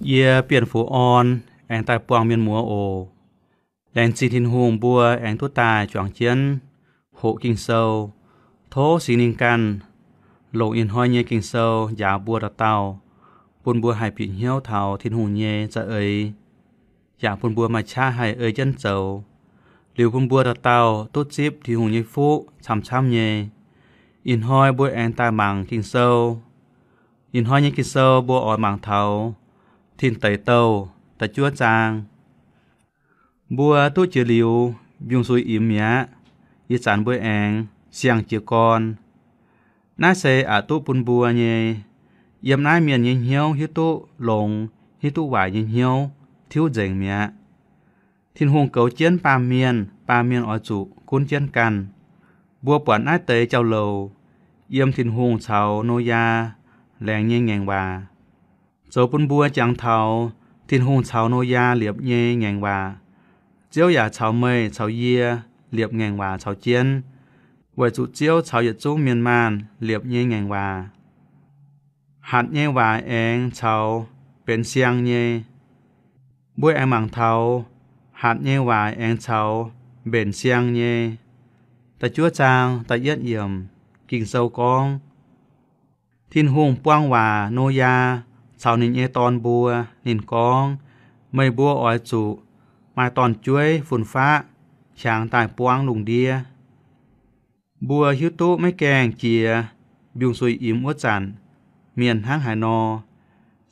Yie Bienh Fux Orn aengx daaih buangh mienh muoz oc. Laengz zingh Tin-Hungh mbuo aengx duqv daaih juangc jienv hoqc Ging-Sou. Tov Singx Lingh ganh longc ih hnoi nyei Ging-Sou njaaux mbuo dauh dauh, bun mbuo haih bieqc hnyouv taux Tin-Hungh nyei za'eix, yaac bun mbuo maaih qaqv haih ei jienv zoux. Liuz bun mbuo dauh dauh duqv zipv Tin-Hungh nyei fuqv camv-camv nyei. Ih hnoi mbuo aengx daaih mangc Ging-Sou. Ih hnoi nyei Ging-Sou mbuo oix mangc taux Tin Deic Douh da'juov zaang. Mbuo duqv jiex liuz mbiungc-suiv imx mi'aqv. Ih zanc mbuo aengx siang jiez gorn. Naaiv se aqc duqv bun mbuo nyei. Yiem naaiv mienh nyei hnyouv hiuv duqv longx hiuv duqv waaic nyei hnyouv tiuv nzengc mi'aqv. Tin-Hungh goux jienv baamh mienh, baamh mienh oix zuqc gunv jienv ganh. Mbuo buatc naaiv deix jauv-louc yiem Tin-Hungh caux Noyaa laengz nyei ngaengc waac, zoux bun mbuo jangx taux Tin-Hungh caux Noyaa liepc nyei ngaengc waac. Ziouv yaac caux meih caux yie liepc ngaengc waac caux jienv, weic zuqc Ziouv caux yietc zungv mienh maanh liepc nyei ngaengc waac. Hatc nyei waac aengx caux benx siang nyei. Mbuo aengx mangc taux hatc nyei waac aengx caux mbenc siang nyei. Da'juov zaang da'yietv yiemc, Ging-Sou gorngv, Tin-Hungh buang waac Noyaa caux ninh nyei dorn mbuo. Ninh gorngv, Meih mbuo oix zuqc maaih dorn-jueiv fun-faqv hiaangx daaih buangv lungh ndiev. Mbuo hiuv duqv maiv gaengh jiex mbiungc-suiv imx wuov zanc mienh hnangv haaix nor.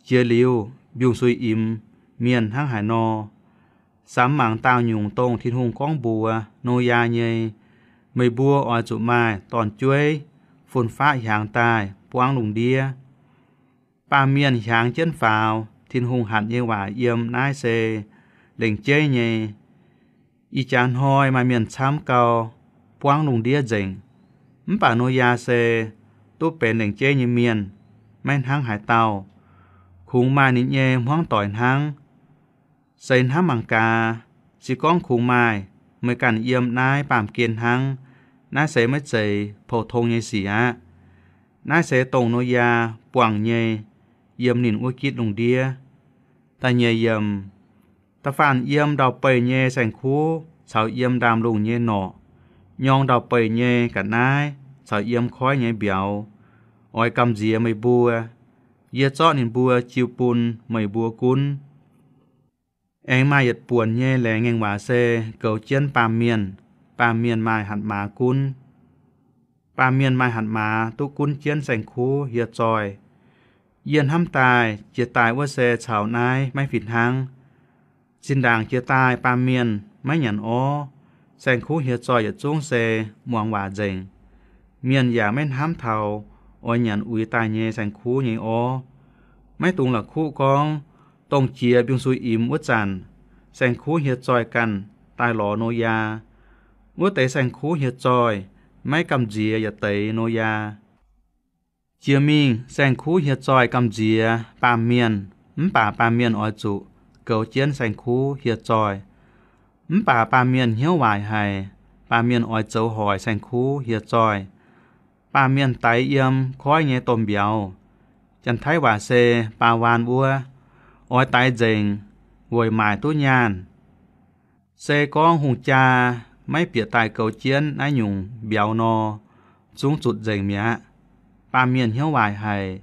Jiex liuz mbiungc-suiv imx mienh hnangv haaix nor. Samx mangc daauh nyungc dongh Tin-Hungh gorngv mbuox Noyaa nyei, Meih mbuo oix zuqc maaih dorn-jueiv fun-faqv hiaangx daaih buangv lungh ndiev. Baamh mienh hiaangx jienv faaux, Tin-Hungh hatc nyei waac yiem naaiv se lengc jeiv nyei. Ih jaax hnoi maaih mienh camv gau, buangv lungh ndiev nzengc. Mv baac Noyaa se duqv benx lengc jeiv nyei mienh, maiv hnangv haaix dauh. Kungx maaih ninh nyei hmuangv doic hnangv. Se hnamv mangc gaax, se gorngv kungx maaih, meih ganh yiem naaiv baamh gen hnangv. Naaiv se maiv zeiz pou-tong nyei sic aqv. Naaiv se dongh Noyaa buangh nyei yiem ninh wuov gitv lungh ndiev. Da'nyeic yiemc, da'faanh yiem ndau-beih nyei saeng-kuv caux yiem ndaamv-lungh nyei norqc, nyorng ndau-beih nyei ga'naaiv caux yiem koiv nyei mbiauz, oix gamh nziex meih mbuo. Yie zorqv ninh mbuo jiu bun meih mbuo gunv. Aengx maaih yietc buonc nyei laengz ngaengc waac se goux jienv baamh mienh. Baamh mienh maaih hatc maaz gunv. Baamh mienh maaih hatc maaz duqv gunv jienv saeng-kuv hieh zoih. Yie hnamv daaih jiex daaih wuov se caux naaiv maiv fih hnangv. Zinh ndaangc jiex daaih baamh mienh maiv nyanc orv, saeng-kuv hieh zoih yietc zungv se muangx waac nzengc. Mienh yaac maiv hnamv taux oix nyanc uix daaih nyei saeng-kuv nyei orv. Maiv dungx la'kuqv gorngv, dongh jiex mbiungc-suiv imx wuov zanc, saeng-kuv hieh zoih ganh daaih lorz Noyaa. Wuov deix saeng-kuv hieh zoih maiv gamh nziex yietc deix Noyaa. Jiex mingh saeng-kuv hieh zoih gamh nziex baamh mienh, mv baac baamh mienh oix zuqc goux jienv saeng-kuv hieh zoih. Mv baac baamh mienh hnyouv waaic haic, baamh mienh oix zoux hoic saeng-kuv hieh zoih. Baamh mienh daix yiem koiv nyei domh mbiauz, Janx-Taiv waac se baa waan wuov, oix daix nzengc weic maaic duqv nyaanh. Se gorngv hungh jaa maiv bieqc daaih goux jienv naaiv nyungc mbiauz nor, zungv zutc nzengc mi'aqv. Baamh mienh hnyouv waaic haic.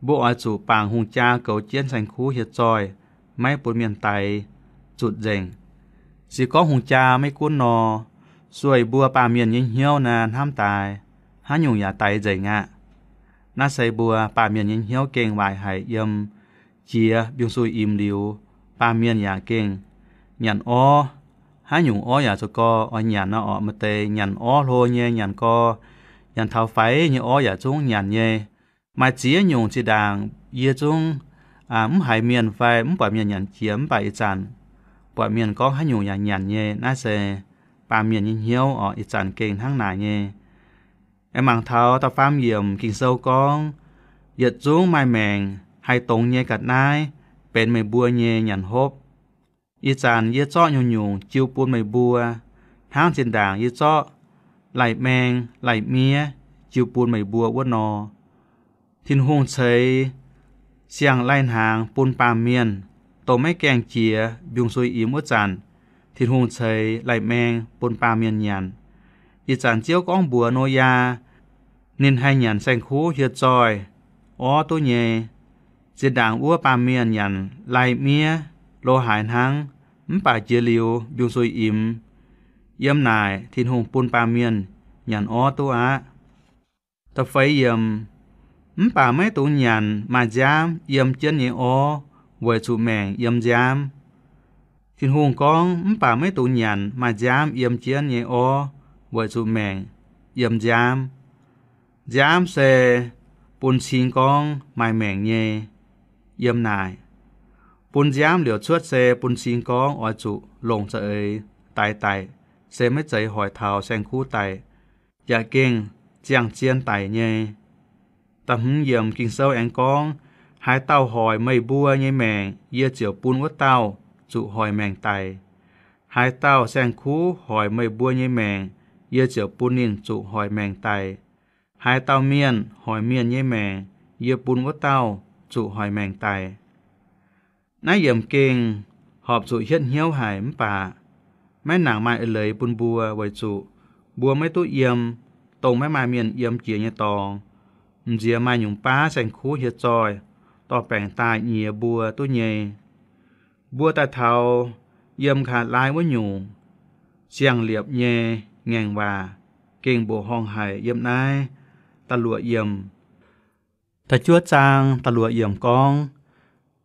Mbuo oix zuqc bangc hungh jaa goux jienv saeng-kuv hieh zoih, maiv bun mienh daix, zutc nzengc. Se gorngv hungh jaa maiv gunv nor, sueih mbuo baamh mienh nyei hnyouv naaiv hnamv daaih, haaix nyungc yaac daix nzengc aqv. Naaiv se mbuo baamh mienh nyei hnyouv gengh waaic haic yiem jiex mbiungc-suiv imx liuz, baamh mienh yaac gengh nyanc orv. Haaix nyungc orv yaac zoux gau oix nyanc nor orqc, maaih deix nyanc orv hlo nyei, nyanc gau, nyanc taux faix nyei orv yaac zungv nyanc nyei. Maaih ziex nyungc zinh ndaangc yie zungv mv haiz mienh fai mv buatc mienh nyanc jiex, mv baac ih zanc buatc mienh gorngv haaix nyungc yaac nyanc nyei. Naaiv se baamh mienh nyei hnyouv orqc, ih zanc gengh hnangv naaic nyei. Aengx mangc taux da'faam yiemc Ging-Sou gorngv, yietc zungv maaih maengc haih dongz nyei ga'naaiv benx meih mbuo nyei nyanc hopv. Ih zanc yie zorqv nyungc-nyungc jiu bun meih mbuo, hnangv zinh ndaangc yie zorqv lai-maeng lai-miev jiu bun meih mbuo wuov nor. Tin-Hungh ceix Siang-lai-hnaangx bun baamh mienh, dongh maiv gaengh jiex mbiungc-suiv-imx wuov zanc, Tin-Hungh ceix lai-maeng bun baamh mienh nyanc. Ih zanc Ziouv gorngv mbuox Noyaa, ninh haih nyanc saeng-kuv hieh zoih orv duqv nyei. Zinh ndaangc wuov baamh mienh nyanc lai-miev lo haaix hnangv, mv baac jiex liuz mbiungc-suiv-imx, yiem naaic Tin-Hungh bun baamh mienh nyanc orv duqv aqv. Da'feix yiemc, mv baac maiv dungx nyanc maaih nziaamv yiem jienv nyei orv, weic zuqc maengc yiem nziaamv. Tin-Hungh gorngv, mv baac maiv dungx nyanc maaih nziaamv yiem jienv nyei orv, weic zuqc maengc yiem nziaamv. Nziaamv se bun cing gorngv maaih maengc nyei. Yiem naaic, bun nziaamv liouc cuotv se bun cing gorngv oix zuqc longc za'eix daix daic, se maiv zeiz hoic taux saeng-kuv daic, yaac gengh ziangh zien daic nyei. Da'hmz yiemc Ging-Sou aengx gorngv, haaix dauh hoic meih mbuo nyei maengc, yie ziouc bun wuov dauh zuqc hoic maengc daic. Haaix dauh saeng-kuv hoic meih mbuo nyei maengc, yie ziouc bun ninh zuqc hoic maengc daic. Haaix dauh mienh hoic mienh nyei maengc, yie bun wuov dauh zuqc hoic maengc daic. Naaiv yiemc gengh horpc zuqc hietv hnyouv haic mv baac maiv nangc maaih eix leiz bun mbuo, weic zuqc mbuo maiv duqv yiem dongh maiv maaih mienh yiem jiex nyei dorngx. M'nziex maaih nyungc baav saeng-kuv hieh zoih dorh baengc daaih nyiex mbuo duqv nyei. Mbuo daaih taux yiem nqa'haav laai wuov nyungc, siang-liepc nyei ngaengc waac gengh mbuoqc horngh haic yiem naaiv da'luoqc yiemc. Da'juov zaang da'luoqc yiemc gorngv,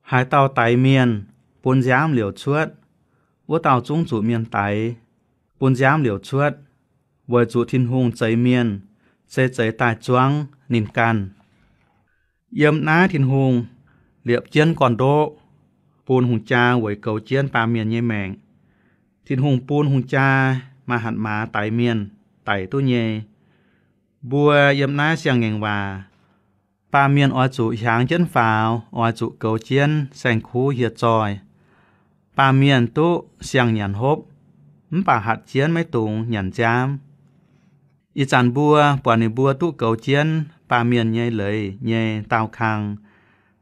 haaix dauh daix mienh, bun nziaamv liouc cuotv, wuov dauh zungv zuqc mienh daix, bun nziaamv liouc cuotv, weic zuqc Tin-Hungh zeix mienh se zeix daaih zuangv ninh ganh. Yiem naaiv Tin-Hungh liepc jienv gorn-ndoqv, bun hungh jaa weic goux jienv baamh mienh nyei maengc. Tin-Hungh bun hungh jaa maaih hatc maaz daix mienh daic duqv nyei. Mbuo yiem naaiv siang-ngaengc waac, baamh mienh oix zuqc hiaangx jienv faaux, oix zuqc goux jienv saeng-kuv hieh zoih. Baamh mienh duqv siang-nyanc hopv, mv baac hatc jienv maiv dungx nyanc nziaamv. Ih zanc mbuo buatc ninh mbuo duqv goux jienv baamh mienh nyei leiz nyei daauh kang,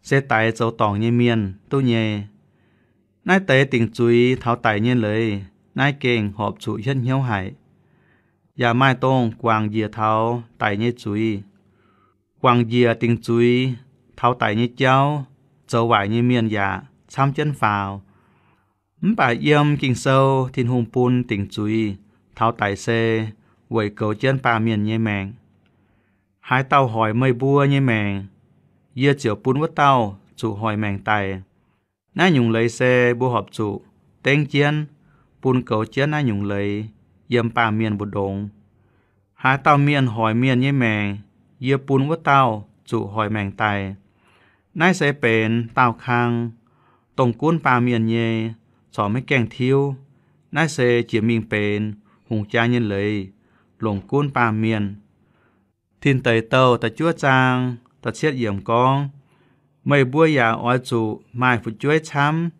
se daix zoux dorngc nyei mienh duqv nyei. Naaiv deix dingc zuiz taux daic nyei leiz, naaiv gengh horpc zuqc hietv hnyouv haic. Yaac maaih dongh guangc njiec taux daic nyei zuiz. Guangc njiec dingc zuiz taux daic nyei jauv zoux waaic nyei mienh yaac camv jienv faaux. Mv baac yiem Ging-Sou Tin-Hungh bun dingc zuiz taux daic se weic goux jienv baamh mienh nyei maengc. Haaix dauh hoic meih mbuo nyei maengc, yie ziouc bun wuov dauh zuqc hoic maengc daic. Naaiv nyungc leiz se mbuo horpc zuqc dengv jienv, bun goux jienv naaiv nyungc leiz yiem baamh mienh mbu'ndongx. Haaix dauh mienh hoic mienh nyei maengc, yie bun wuov dauh zuqc hoic maengc daic. Naaiv se benx daauh kang, dongh gunv baamh mienh nyei, corc maiv gaengh tiuv. Naaiv se jiex mingh benx hungh jaa nyei leiz, longc gunv baamh mienh. Tin Deic Douh da'juov zaang da'cietv yiemc gorngv, meih mbuo yaac oix zuqc maaih fu'jueiv camv,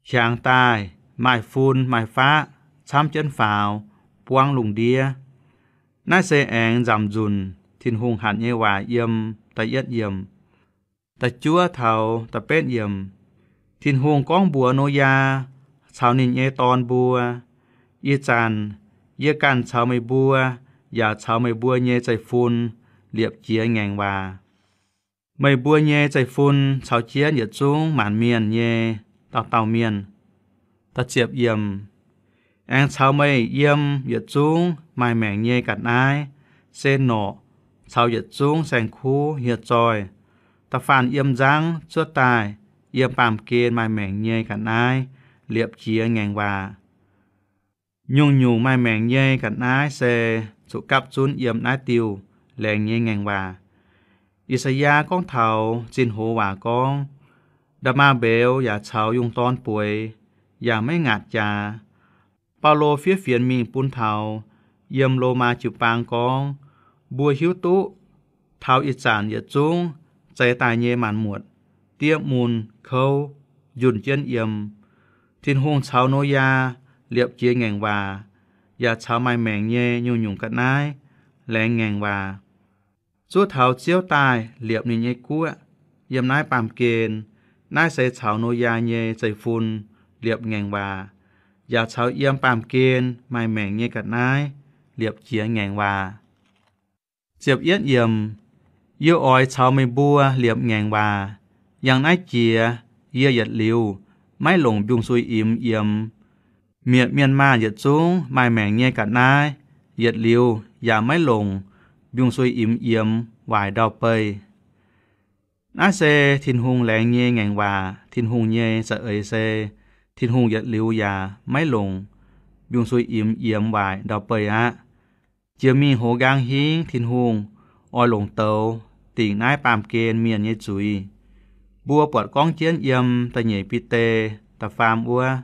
hiaangx daaih maaih fun maaih faqv camv jienv faaux, buangv lungh ndiev. Naaiv se aengx nzamc nzunc Tin-Hungh hatc nyei waac yiem da'yietv yiemc. Da'juov taux da'betv yiemc, Tin-Hungh gorngv mbuox Noyaa caux ninh nyei dorn mbuo, ih zanc yie ganh caux meih mbuo yaac caux meih mbuo nyei zeiv-fun liepc jiez ngaengc waac. Meih mbuo nyei zeiv-fun caux jienv yietc zungv maanc mienh nyei dauh dauh mienh. Da'ziepc yiemc, aengx caux meih yiem yietc zungv maaih maengc nyei ga'naaiv, se norqc, caux yietc zungv saeng-kuv hieh zoih, da'faanh yiem nzangv cuotv daaih yiem baamh gen maaih maengc nyei ga'naaiv liepc jiez ngaengc waac. Nyungc-nyungc maaih maengc nyei ga'naaiv se zuqc gapv zunv yiem naaiv diuh laengz nyei ngaengc waac. I^saa^yaa gorngv taux zinh hoz waac gorngv, nda'maauh mbeux yaac caux yungh dorn bueix, yaac maiv ngaatc jaax. Baulo fiev fienx mingh bun taux yiem Lomaa jiu-baang gorngv, mbuo hiuv duqv taux ih zanc yietc zungv zeix daaih nyei maanc muotc, diev mun, kouv, njunh jienv yiem. Tin-Hungh caux Noyaa liepc jiez ngaengc waac, yaac caux maaih maengc nyei nyungc-nyungc ga'naaiv laengz ngaengc waac. Zuov taux Ziouv daaih liepc ninh nyei guoqv, yiem naaiv baamh gen. Naaiv se caux Noyaa nyei zeiv-fun liepc ngaengc waac, yaac caux yiem baamh gen maaih maengc nyei ga'naaiv liepc jiex ngaengc waac. Ziepc yietv yiemc, yie oix caux meih mbuo liepc ngaengc waac. Yangh naaiv jiex yie yietc liuz maiv longc mbiungc-suiv imx yiemx mietc mienh maanh yietc zungv maaih maengc nyei ga'naaiv, yietc liuz yaac maiv longc mbiungc-suiv imx yiemx waaic ndau-beih. Naaiv se Tin-Hungh laengz nyei ngaengc waac. Tin-Hungh nyei za'eix se Tin-Hungh yietc liuz yaac maiv longc mbiungc-suiv imx yiemx waaic ndau-beih aqv. Jiex mingh hoz nqaang hingv Tin-Hungh oix longc douz dingc naaiv baamh gen mienh nyei zuiz. Mbuo buatc gorngv jienv yiem da'nyeic Bide da'faam wuov,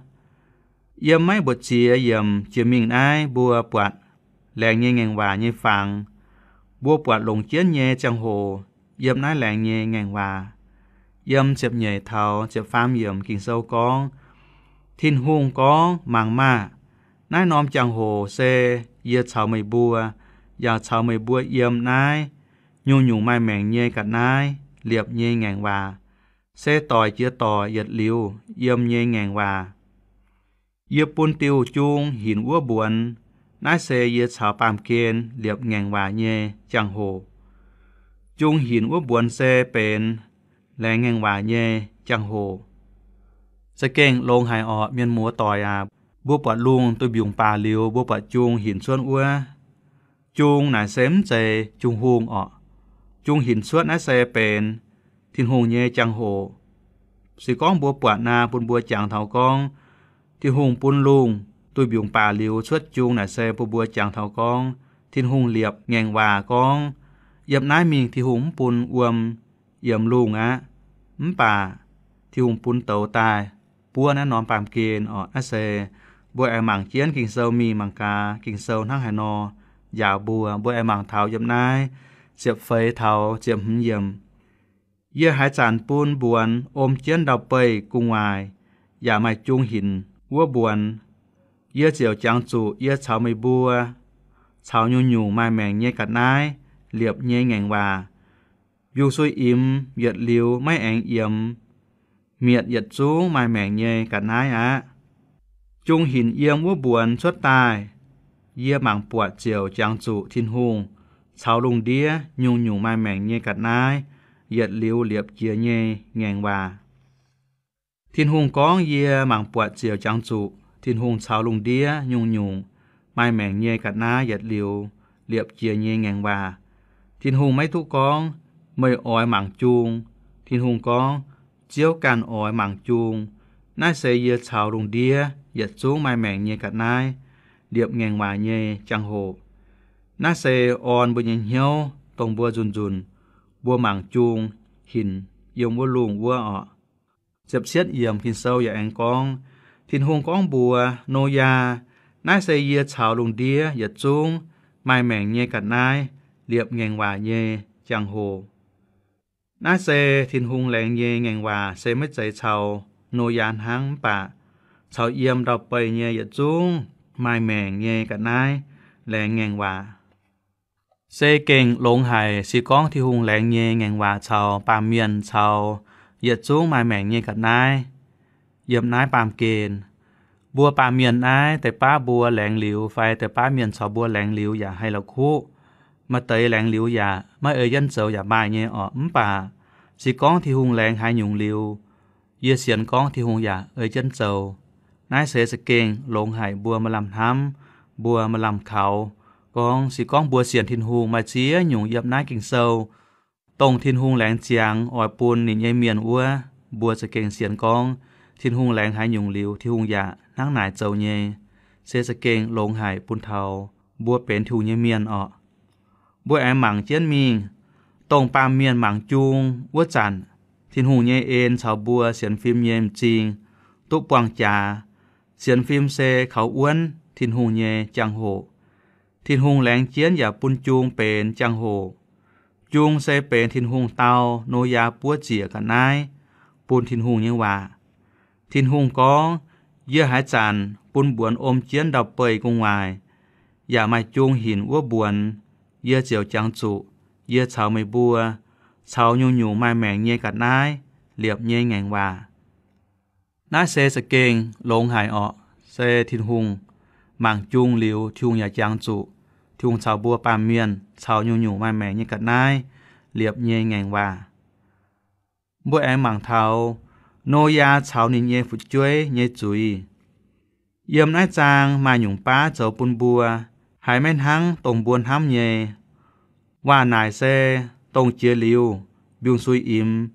yiem maiv mbu'ziex yiemc jiex mingh naaiv mbuo buatc laengz nyei ngaengc waac nyei fangx. Mbuo buatc longc jienv nyei ziangh hoc yiem naaiv laengz nyei ngaengc waac. Yiem ziepc nyeic taux ziepc faam yiemc Ging-Sou gorngv, Tin-Hungh gorngv, Mangc maah! Naaiv norm jangx-hoc se yie caux meih mbuo, yaac caux meih mbuo yiem naaiv nyungc-nyungc maaih maengc nyei ga'naaiv liepc nyei ngaengc waac, se doic jiex doic yietc liuz yiem nyei ngaengc waac. Yie bun diuh jung hinc wuov mbuonx. Naaiv se yie caux baamh gen liepc ngaengc waac nyei jangx-hoc. Jung hinc wuov mbuonx se benx laengz ngaengc waac nyei jangx-hoc. Za'gengh longx haic orqc, mienh muoz doic aac. Mbuo buatc lungh duih mbiungc baac liuz, mbuo buatc jung hinc cuotv wuov. Jung naaic se mv zeiz Jung-hungh orqc. Jung hinc cuotv naaiv se benx Tin-Hungh nyei jangx-hoc. Se gorngv mbuo buatc naaic bun mbuo jangx taux gorngv, Tin-Hungh bun lungh duih mbiungc baac liuz cuotv jung naaic se bun mbuo jangx taux gorngv, Tin-Hungh liepc ngaengc waac gorngv, yiem naaiv mingh Tin-Hungh mv bun wuom yiemx lungh aqv. Mv baac Tin-Hungh bun douz daaih buov naaiv norm baamh gen orqc. Naaiv se mbuo aengx mangc jienv Ging-Sou mingh mangc gaax Ging-Sou hnangv haaix nor njaaux mbuo. Mbuo aengx mangc taux yiem naaiv ziepc feix taux ziepc hmz yiemc. Yie haaix zanc bun mbuonx om jienv ndau-beih gu'nguaaic, yaac maaih jung hinc wuov mbuonx, yie ziouc jangx zuqc yie caux meih mbuo caux nyungc-nyungc maaih maengc nyei ga'naaiv liepc nyei ngaengc waac. Mbiungc-suiv imx yietc liuz maiv aengx yiemx mietc yietc zungv maaih maengc nyei ga'naaiv aqv. Jung hinc yiem wuov mbuonx cuotv daaih, yie mangc buatc ziouc jangx zuqc Tin-Hungh caux lungh ndiev nyungc-nyungc maaih maengc nyei ga'naaiv yietc liuz liepc jiex nyei ngaengc waac. Tin-Hungh gorngv, yie mangc buatc ziouc jangx zuqc Tin-Hungh caux lungh ndiev nyungc-nyungc maaih maengc nyei ga'naaiv yietc liuz liepc jiex nyei ngaengc waac. Tin-Hungh maiv duqv gorngv, meih oix mangc jung. Tin-Hungh gorngv, Ziouv ganh oix mangc jung. Naaiv se yie caux lungh ndiev yietc zungv maaih maengc nyei ga'naaiv liepc ngaengc waac nyei jangx-hoc. Naaiv se orn mbuo nyei hnyouv dongh mbuo nzunc-nzunc mbuo mangc jung hinc yiem wuov lungh wuov orqc. Ziepc cietv yiemc Ging-Sou yaac aengx gorngv, Tin-Hungh gorngv mbuox Noyaa, Naaiv se yie caux lungh ndiev yietc zungv maaih maengc nyei ga'naaiv liepc ngaengc waac nyei jangx-hoc. Naaiv se Tin-Hungh laengz nyei ngaengc waac se maiv zeiz caux Noyaa hnangv mv baac caux yiem ndau-beih nyei yietc zungv maaih maengc nyei ga'naaiv laengz ngaengc waac. Se gengh longx haic, se gorngv Tin-Hungh laengz nyei ngaengc waac caux baamh mienh caux yietc zungv maaih maengc nyei ga'naaiv yiem naaiv baamh gen. Mbuo baamh mienh naaiv deix baav mbuo laengz liuz fai deix baav mienh caux mbuo laengz liuz yaac haih la'kuqv. Maaih deix laengz liuz yaac maiv ei jienv zoux yaac maaih nyei orqc. Mv baac se gorngv Tin-Hungh laengz haaix nyungc liuz, yie sienx gorngv Tin-Hungh yaac ei jienv zoux. Naaiv se za'gengh longx haic, mbuo maaih lamh hnamv, mbuo maaih lamh kaux. Gorngv se gorngv mbuo sienx Tin-Hungh maaih ziex nyungc yiem naaiv Ging-Sou, dongh Tin-Hungh laengz ziangx oix bun ninh nyei mienh wuov, mbuo za'gengh sienx gorngv Tin-Hungh laengz haaix nyungc liuz, Tin-Hungh yaac hnangv naaic zoux nyei. Se za'gengh longx haic bun taux mbuo benx Tin-Hungh nyei mienh orqc. Mbuo aengx mangc jienv mingh, dongh baamh mienh mangc jung wuov zanc, Tin-Hungh nyei en caux mbuo sienx fim nyei m'zing duqv buangh jaax. Sienx fim se kaux wuonv Tin-Hungh nyei jangx-hoc. Tin-Hungh laengz jienv yaac bun jung benx jangx-hoc. Jung se benx Tin-Hungh dau Noyaa buov ziec ga'naaiv bun Tin-Hungh nyei waac. Tin-Hungh gorngv, Yie haaix zanc bun mbuonx om jienv ndau-beih gu'nguaaic, yaac maaih jung hinc wuov mbuonx, yie ziouc jangx zuqc yie caux meih mbuo, caux nyungc-nyungc maaih maengc nyei ga'naaiv liepc nyei ngaengc waac. Naaiv se za'gengh longx haic orqc. Se Tin-Hungh mangc jung liuz, Tin-Hungh yaac jangx zuqc Tin-Hungh caux mbuo baamh mienh caux nyungc-nyungc maaih maengc nyei ga'naaiv liepc nyei ngaengc waac. Mbuo aengx mangc taux Noyaa caux ninh nyei fu'jueiv nyei zuiz. Yiem naaiv zaang maaih nyungc baav zoux bun mbuo haiz maiv hnangv dongh mbuo hnamv nyei. Waac naaic se dongh jiex liuz, mbiungc-suiv imx,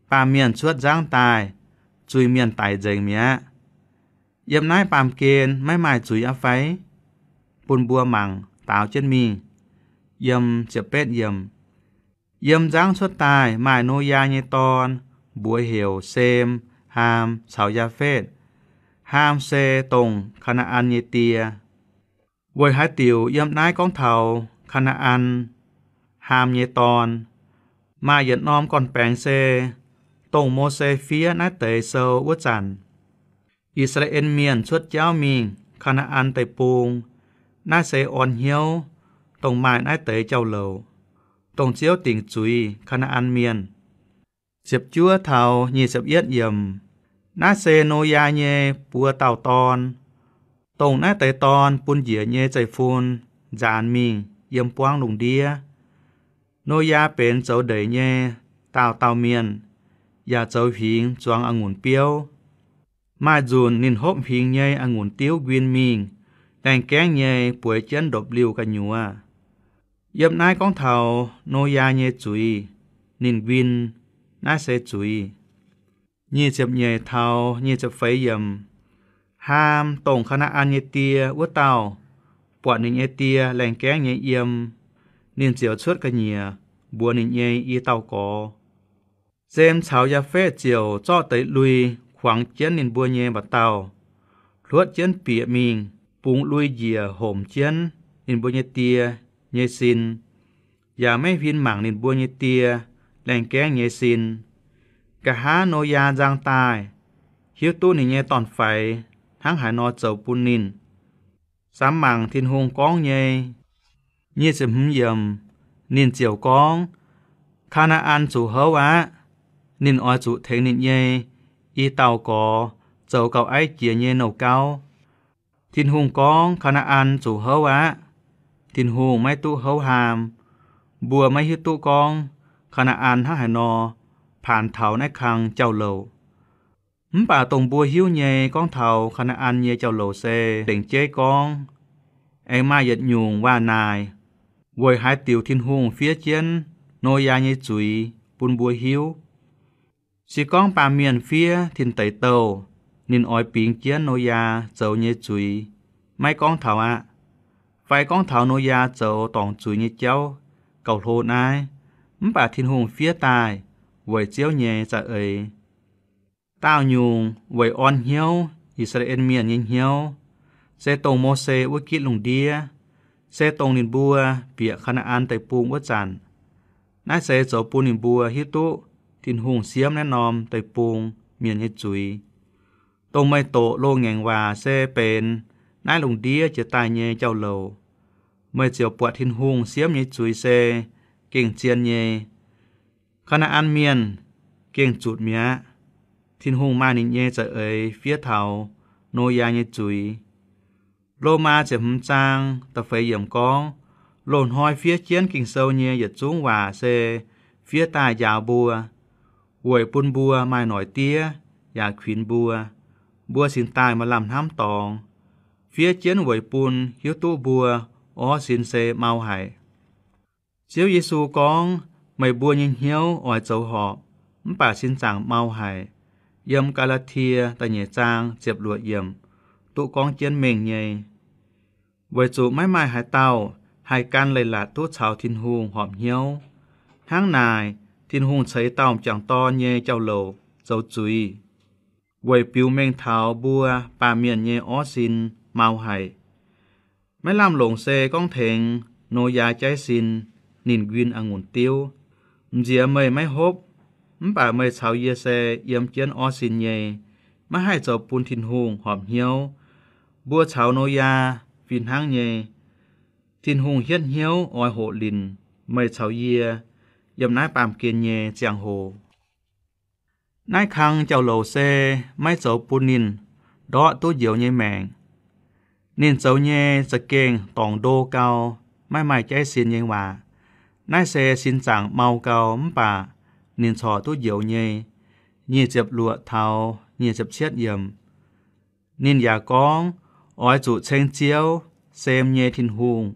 baamh mienh cuotv nzangv daaih, zuiz-mienh daic nzengc mi'aqv. Yiem naaiv baamh gen maiv maaih zuiz aqv fai? Bun mbuo mangc daaux jienv mingh. Yiem ziepc betv yiemc, yiem nzangv cuotv daaih maaih Noyaa nyei dorn, mbuox heuc Sem, Haam caux Yaafetv. Haam se dongh Kaa^naa^an nyei die. Weic haaix diuc yiem naaiv gorngv taux Kaa^naa^an, Haam nyei dorn? Maaih yietc norm gorn-baengx se dongh Mose fiev naaiv deix sou wuov zanc, I^saa^laa^en Mienh cuotv jauv mingh Kaa^naa^an Deic-Bung. Naaiv se orn hnyouv dongh maaih naaiv deix jauv-louc, dongh Ziouv dingc zuiz Kaa^naa^an Mienh. Ziepc juov taux nyic ziepc yietv yiemc. Naaiv se Noyaa nyei buo dauh dorn, dongh naaiv deix dorn bun njiec nyei zeiv-fun nzaanx mingh yiem buangv lungh ndiev. Noyaa benx zoux ndeic nyei daauh dauh mienh, yaac zoux huingx zuangx a'ngunc biouv. Maaih nzunc ninh hopv huingx nyei a'ngunc diuv nquin mingh, laengh gaengv nyei bueix jienv ndopv-liuh gu'nyuoz. Yiem naaiv gorngv taux Noyaa nyei zuiz, ninh nquin, naaiv se zuiz. Nyic ziepc nyeic taux nyic ziepc feix yiemc. Haam, dongh Kaa^naa^an nyei die wuov dauh, buatc ninh nyei die laengh gaengv nyei yiem, ninh ziouc cuotv ga'nyiec mbuox ninh nyei i dauh gorx. Sem caux Yaafetv ziouc zorqv deix lui kuangx jienv ninh mbuo nyei mba'dauh, hluotv jienv bieqc mingh, bungx lui njiec homc jienv ninh mbuo nyei die nyei sin, yaac maiv huin mangc ninh mbuo nyei die laengh gaengv nyei sin. Nqa'haav Noyaa nzang daaih, hiuv duqv ninh nyei dorn-faix hnangv haaix nor zoux bun ninh, samx mangc Tin-Hungh gorngv nyei. Nyic ziepc hmz yiemc, ninh ziouc gorngv, Kaa^naa^an zuqc houv aqv. Ninh oix zuqc tengx ninh nyei i dauh gorx zoux gauh aiv jiex nyei nouh gauv. Tin-Hungh gorngv, Kaa^naa^an zuqc houv aqv. Tin-Hungh maiv duqv houv Haam. Mbuo maiv hiuv duqv gorngv Kaa^naa^an hnangv haaix nor paanx taux naaiv kang jauv-louc. Mv baac dongh mbuo hiuv nyei gorngv taux Kaa^naa^an nyei jauv-louc se lengc jeiv gorngv. Aengx maaih yietc nyungc waac-naaic weic haaix diuc Tin-Hungh fiev jienv Noyaa nyei zuiz bun mbuo hiuv. Se gorngv baamh mienh fiev tin deic douh ninh oix bingx jienv Noyaa zoux nyei zuiz, maiv gorngv taux aqv. Fai gorngv taux Noyaa zoux dorngc zuiz nyei jauv gauh hlo naaiv, mv baac Tin-Hungh fiev daaih weic Ziouv nyei za'eix. Daauh nyungc weic orn hnyouv I^saa^laa^en Mienh nyei hnyouv, se dongh Mose wuov gitv lungh ndiev, se dongh ninh mbuo bieqc Kaa^naa^an Deic-Bung wuov zanc. Naaiv se zoux bun ninh mbuo hiuv duqv Tin-Hungh siemv naaiv norm deic-bung mienh nyei zuiz. Dongh meih doqc loz-ngaengc waac se benx naaiv lungh ndiev jiex daaih nyei jauv-louc. Meih ziouc buatc Tin-Hungh siemv nyei zuiz se gengh zien nyei. Kaa^naa^an Mienh gengh zutc mi'aqv. Tin-Hungh maaih ninh nyei za'eix fiev taux Noyaa nyei zuiz. Lomaa ziepc hmz zaang da'feix yiemc gorngv, loz-hnoi fiev jienv Ging-Sou nyei yietc zungv waac se fiev daaih njaaux mbuo, weic bun mbuo maaih noic diev yaac kuinx mbuo, mbuo cingx daaih maaih lamh hnamv dorngx. Fiev jienv weic bun hiuv duqv mbuo orv sin se mau haic. Ziouv Yesu gorngv, meih mbuo nyei hnyouv oix zoux horpc, mv baac sin zaangc mau haic. Yiem Gaa^laa^tie da'nyeic zaang ziepc luoqc yiemc duqv gorngv jienv mengh nyei. Weic zuqc maiv maaih haaix dauh haih gan leiz-latc duqv caux Tin-Hungh horpc hnyouv. Hnangv naaic, Tin-Hungh ceix dauh m'jangc dorn nyei jauv-louc zoux zuiz, weic biux mengh taux mbuo baamh mienh nyei orv sin mau haic. Maiv lamh longc se gorngv tengx Noyaa jaiv sin, ninh nquin a'ngunc diuv. M'nziex meih maiv hopv, mv baac meih caux yie se yiem jienv orv sin nyei, maiv haih zoux bun Tin-Hungh horpc hnyouv. Mbuo caux Noyaa fih hnangv nyei. Tin-Hungh hietv hnyouv oix hoqc linc meih caux yie, yiem naaiv baamh gen nyei ziangh hoc. Naaiv kang jauv-louc se maiv zoux bun ninh ndortv duqv njoux nyei maengc. Ninh zoux nyei za'gengh dorngc ndo gau, maiv maaih jaiv sin nyei waac. Naaiv se sin zaangc mau gau mv baac ninh corc duqv njoux nyei. Nyic ziepc luoqc taux nyic ziepc cietv yiemc. Ninh yaac gorngv, oix zuqc ceng Ziouv, sem nyei Tin-Hungh.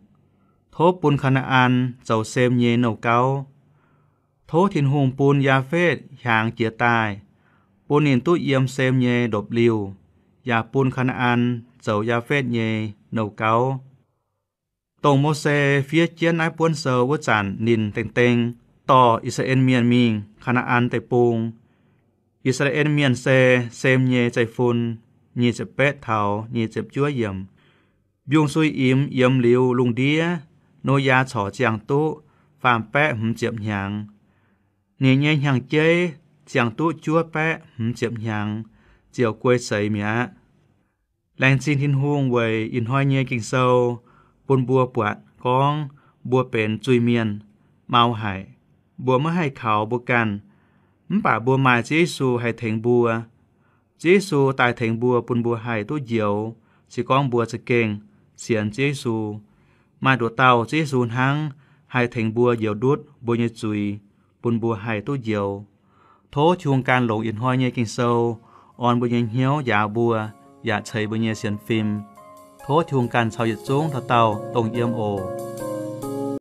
Tov bun Kaa^naa^an zoux sem nyei nouh gauv. Tov Tin-Hungh bun Yaafetv hiaangx jiez daaih, bun ninh duqv yiem sem nyei ndopv-liuh, yaac bun Kaa^naa^an zoux Yaafetv nyei nouh gauv. Dongh Mose fiev jienv naaiv buonv sou wuov zanc ninh dengh dengh dorh I^saa^laa^en Mienh mingh Kaa^naa^an Deic-Bung. I^saa^laa^en Mienh se sem nyei zeiv-fun. Nyic ziepc betv taux nyic ziepc juov yiemc. Mbiungc-suiv imx yiemx liuz lungh ndiev, Noyaa corc ziangh duqv faam baeqv hmz ziepc hnyangx. Ninh nyei hnyangx-jeiv ziangh duqv juov baeqv hmz ziepc hnyangx ziouc guei seix mi'aqv. Laengz zingh Tin-Hungh weic ih hnoi nyei Ging-Sou bun mbuo buatc gorngv mbuo benx zuiz-mienh mau haic. Mbuo maiv haih kaux mbuo ganh, mv baac mbuo maaih Ziouv Yesu haih tengx mbuo. Ziouv Yesu daaih tengx mbuo bun mbuo haih duqv njoux, se gorngv mbuo za'gengh sienx Ziouv Yesu. Maaih nduqc dauh Ziouv Yesu hnangv haih tengx mbuo njoux ndutv mbuo nyei zuiz, bun mbuo haih duqv njoux. Tov Tin-Hungh ganh longc ih hnoi nyei Ging-Sou orn mbuo nyei hnyouv njaaux mbuo, yaac ceix mbuo nyei sienx fim. Tov Tin-Hungh ganh caux yietc zungv dauh dauh dongh yiem oc.